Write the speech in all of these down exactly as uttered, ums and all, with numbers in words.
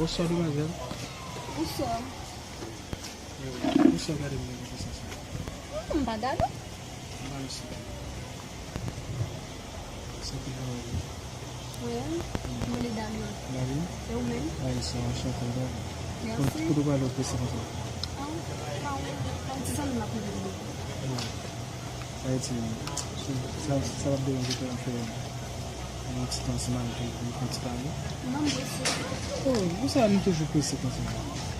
Bonswa, demwazèl. Bonswa. Bonswa, gade mwen konsa sa. Hmm, m pa gade w. M pa gade w. Sa ki travay la? Wi, mwen rele Dani. Dani? E ou menm? Ayisyen, anchante, Dani. Mèsi. Kote w prale w prese konsa? Ah, pa wè, pa wè ti zanmi m ap rele m. Bon. Sa vle di, sa, sa p ap deranje pou n fè yon ti tan ansanm avèk ou pou n fè yon ti pale? Non, m prese. Oh, poukisa nou toujou prese konsa?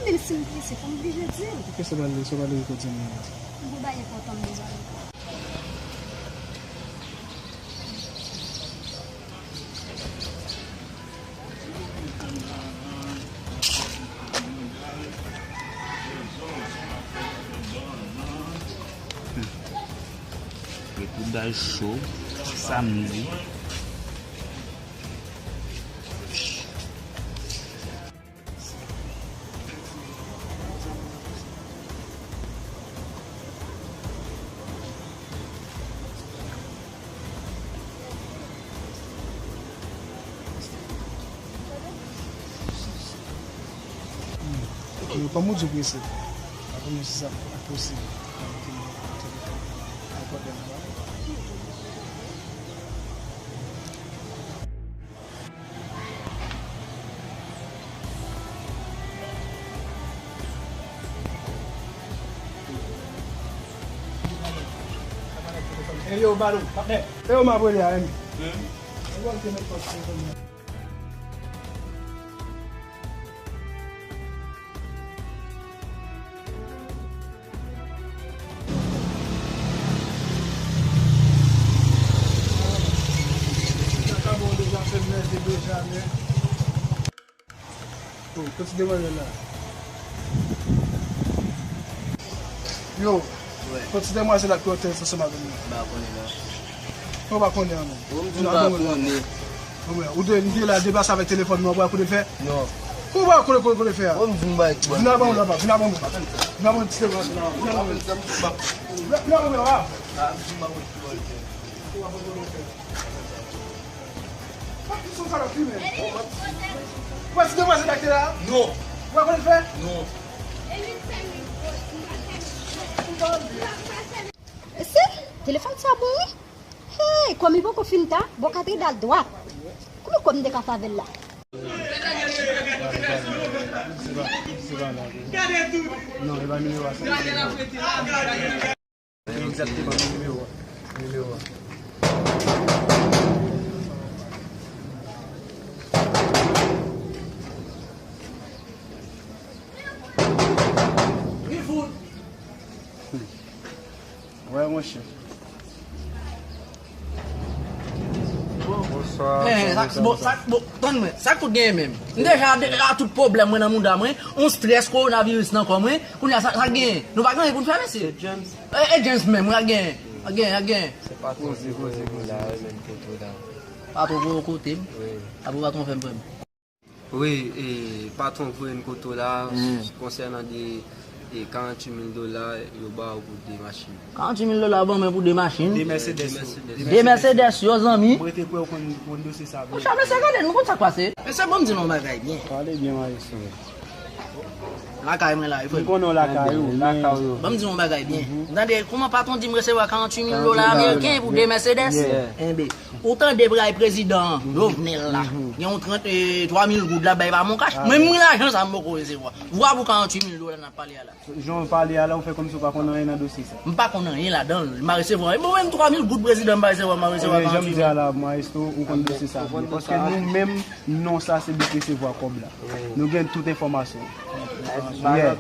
Menm si m prese, fò m oblije di l. Ou prese prale, sa w prale rekòd zanmi w la? M pou bay enpòtan m bezwen rekòd. Repoudaj cho, samdi. Yo pa mou di prese. Pa konnen si sa ap posib. Mete telefòn nan nan pòtay la. Ey yo, Balou, patnè. Ey yo, m ap rele a, Remy. Ey yo, te met kòd telefòn nan. Sa ka bon deja, fè m nève deja, men. Oh, kot ti demwazèl la? Yo, wi. Kot ti demwazèl la ki otèl sa ansanm avè m nan? M pa konnen non. Ou pa konnen an non. Ou m di m pa konnen. Ou te, ou te la deplase avèk telefòn nan, ou pa konnen fè? Non. Ou pa konnen, konnen, konnen fè a? Ou m di m bay. Vin avan mwen laba, vin avan mwen. Vin avan mwen ti demwazèl la. Vin avan mwen. Vin avan mwen laba. Ou pa konnen konnen fè. Ou pa konnen konnen fè. Ou wè ti demwazèl la ki te la a? Non. Ou pa konnen fè? Non. E si, telefòn sa bon wi. Hey, kòm li poko fin ta, bon, ka te dal dwat. Kòman kòm m te ka fè avè l la? Non, e pa nimewo a sa. Egzakteman, men nimewo a. Nimewo a. Wi, monchè. Bonswa. Men, sa, bon, sa, bon, tann mwen, sa k fout genyen menm? M deja de, a tout pwoblèm mwen nan mouda mwen, yon strès kowonaviris nan kò mwen, kounye a sa, sa k genyen? Nou pa gen anyen pou n fè, mesye? Se James. E, e James menm, wi, a genyen, a genyen, a genyen. Se patwon ki voye nou la, wi, menm kote w la. Patwon voye w kote m? Wi. Apre patwon fè m prè m. Wi, e, patwon voye n kote w la, konsènan de, e, karanntuit mil dola yo ba w pou de machin. Karanntuit mil dola yo ban mwen pou de machin? De Mercedes. De Mercedes. De Mercedes yo, zanmi. Mwen te kwè w konn, konn dosye sa byen. Monchè, mesye, gade, nou konn sa k pase. Mesye, ban m di nou yon bagay byen. Pale byen, maestro. Lakay mwen la, wi, frè m. M konnen w lakay ou, lakay ou. Ban m di yon bagay byen. Tande, kòman patwon di m resevwa karanntuit mil dola ameriken pou de Mercedes? Enben, ou tande bray prezidan Jovenel la. Gen yon trant, e, twa mil goud l ap bay pa Moncash. Mwen, mwen lajan sa m poko resevwa. Vwa pou karanntuit mil dola n ap pale a la. Jan w pale a la, ou fè kòmsi w pa konn anyen nan dosye sa. M pa konn anyen ladan l. M pa resevwa anyen. Bon, menm twa mil goud prezidan m pa resevwa, m pa resevwa karanntuit mil. Ebyen, jan m di a la, maestro, ou konn dosye sa byen. Paske nou menm, non sa se nou k resevwa kòb la. Nou gen tout enfòmasyon. Yeah.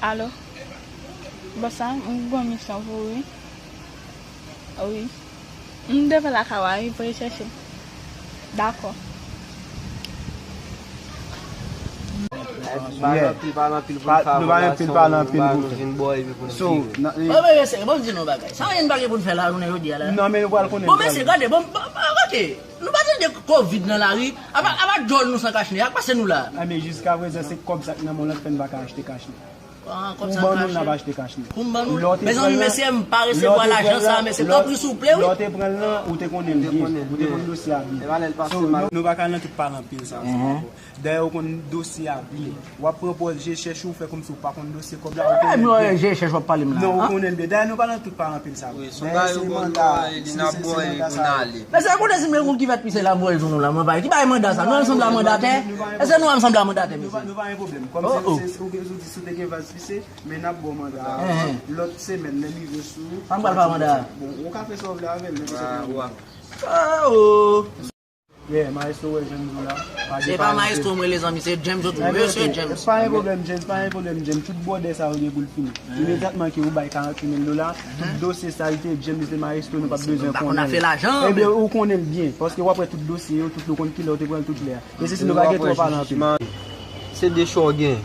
Alo? Bòs la, m gen yon misyon pou ou, wi. Wi. M devan lakay ou a, wi, pou rechèche m. Dakò. Nou pa gen anpil pale anpil pou n fè. Nou pa gen anpil pale anpil pou n fè. So, bon, men mesye, bon, m di nou yon bagay. Sa nou pa gen pou n fè la jounen jodi a la? Non, men nou pral konnen. Bon, mesye, gade, bon, gade. Nou pa tande kovid nan lari. Apa, apa djòl nou san kachnen. Ak pase nou la. Enben, jiskaprezan, se kòb sa k nan men w lan k fè n pa ka achte kachnen. Pou ban nou l n ap achte kachnen. Pou ban nou l. Mezanmi, mesye, m pa resevwa lajan sa, mesye, tanpri, souple, wi. Lè w te pran l lan, ou te konnen l byen. Ou te konn dosye a byen. So, nou pa ka nan tout pale anpil sa. Dayè, ou konn dosye a byen. W ap pran pòz je chèch ou, fè kòmsi ou pa konn dosye kòb la, ou konnen l byen. Je chèch w ap pale m la. Non, ou konnen l byen. Dayè, nou pa nan tout pale anpil sa. Dayè, se manda, si se manda sa. Mesye, konnen si m gen yon kivèt pise la, m voye sou nou la, mwen pa. Ki bay manda sa? Nou ansanm la mandatè? Èske nou ansanm la mandatè, mesye? Nou pa gen pwoblèm. Kòm se, se, ou gen, ou di si w te gen vaz pise, men n ap ba w manda a lòt semèn, lè l rive sou ou. Sa m pral fè ak manda a? Bon, ou ka fè sa w vle avè l, men se se pwoblèm. Oh! Yeah, maestro wè jan m di w la. Se pa maestro m rele zanmi, se James yo tou. Mesye James. Pa gen pwoblèm, James, pa gen pwoblèm, James. Tout bwòdè sa yo gen pou l fini. Imedyatman ke ou bay karant mil dola, tout dosye salite, James se maestro, nou p ap bezwen konnen l. Ebyen, ou konnen l byen, paske w ap wè tout dosye yo, tout nou konn kilè w te pran l, tout lè a. Mesye, si nou pa gen twò pale anpil. Se de chwa w gen.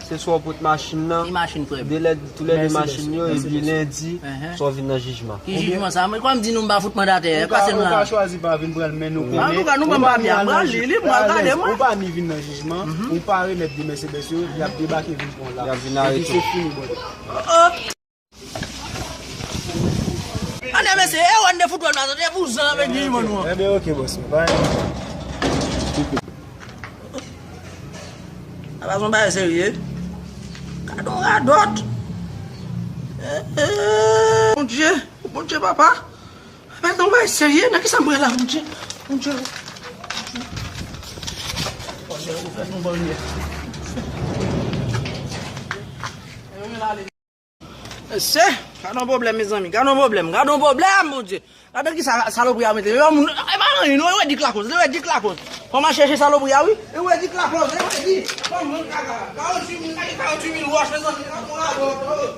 Se swa w pot machin nan, de lè, toulède machin yo, epi lendi, swa w vin nan jijman. Ki jijman sa? Mwen, kòm di nou, m pa fout mandatè, pase nou la. Ou ka chwazi pa vin pran l, men nou konnen. Antouka, nou ban m papye a, m pral li, li, m pral gade, mwen. Ou pa ni vin nan jijman, ou pa remèt de Mercedes yo, y ap debake vin pran w la. Y ap vin arete w. Epi se fini, bòs. Tande mesye, e wè n de foutbòl la, tande vouzan avèk jijman nou an. Enben, oke, bòs mwen, pa gen. Apa se yon bagay serye? Gade yon radòt. Eh, eh, Bondye, Bondye papa. Apa se yon bagay serye? Nan kisa m pran la, Bondye? Bondye. Bondye, ou fè nou bon lye. Mesye, gade yon pwoblèm, mezanmi. Gade yon pwoblèm, gade yon pwoblèm, Bondye. Gade ki sa, salopri a mete. Yo, moun, e pa anyen, non, e wè dik lakòz, e wè dik lakòz. Fò m al chèche salopri a, wi. E wè dik lakòz, e wè dik. Fò moun kaka. Karanntuit mil, gade karanntuit mil wòch, mezanmi. Gade yon radòt, oh.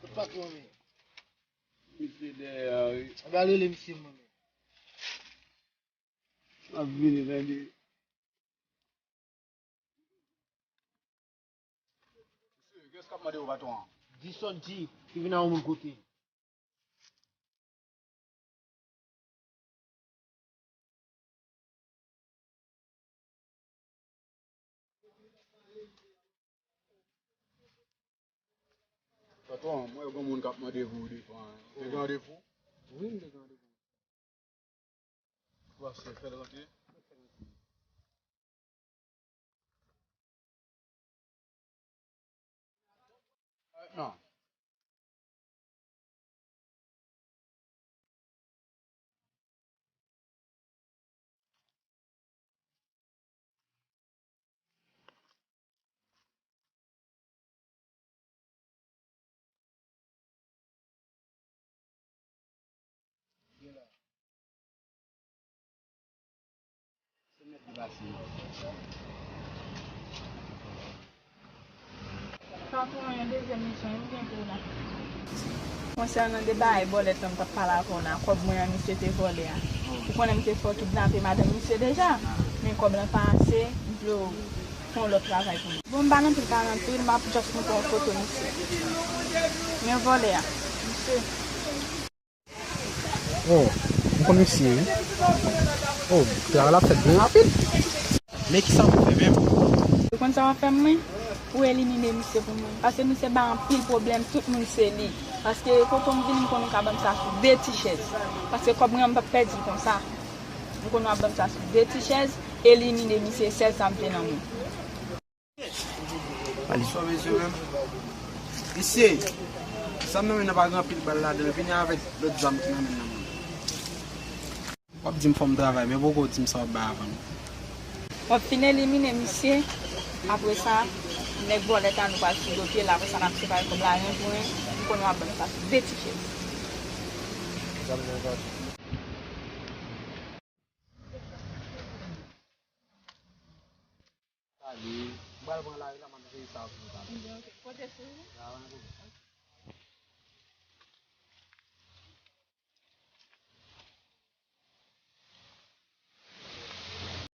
Kot patwon an ye? Misye dèyè a, wi. Ann al rele misye, mwen menm. M ap vini, tande. Mesye, kiyès k ap mande w, patwon an? Di Sonji ki vin ak yon moun kote l. Patwon, m wè gon moun k ap mande pou ou devan. Ou te gen randevou? Wi, m te gen randevou. Ou pase fè l rantre? Non. Patwon, yon dezyèm misyon wi m gen pou w la. Konsènan de bagay bòlèt lan m t ap pale avè w la, kòb mwen an misye te vòlè a. Ou konnen m te fè w kidnape madanm misye deja, men kòb lan pa ase, m vle w fè yon lòt travay pou mwen. Bon, m pa nan anpil pale anpil, m ap just montre w foto misye. Men vòlè a, misye. Oh, m konn misye wi. Oh, travay la ap fèt byen rapid. Men kisa pou fè menm? Ou konn sa w ap fè mwen? Ou elimine misye pou mwen. Paske misye bay anpil pwoblèm, tout moun se li. Paske kote m vini, m konn ou ka ban m sa sou de ti chèz. Paske kòb mwen an m p ap pèdi l konsa. M konn w ap ban m sa sou de ti chèz, elimine misye, sèl sa m vle nan men w. Alè. Sa mesye menm. Mesye, sa m nan men nan pa gen anpil bal ladan l, vini avèk lòt zam ki nan men nan mwen. W ap di m fò m travay, men poko di m sa w ap bay avan m. W ap fin elimine misye, apre sa, nèg vòlè ta nou pral sou do pye l, apre sa n ap separe kòb la ren pou ren, m konnen w ap ban m sa sou de ti chèz. Sa m gen sòti. Pale, m pral pran lari la, m ap veye sa pou nou pale. Ebyen, ok. Konte sou ou. Sa va, bon.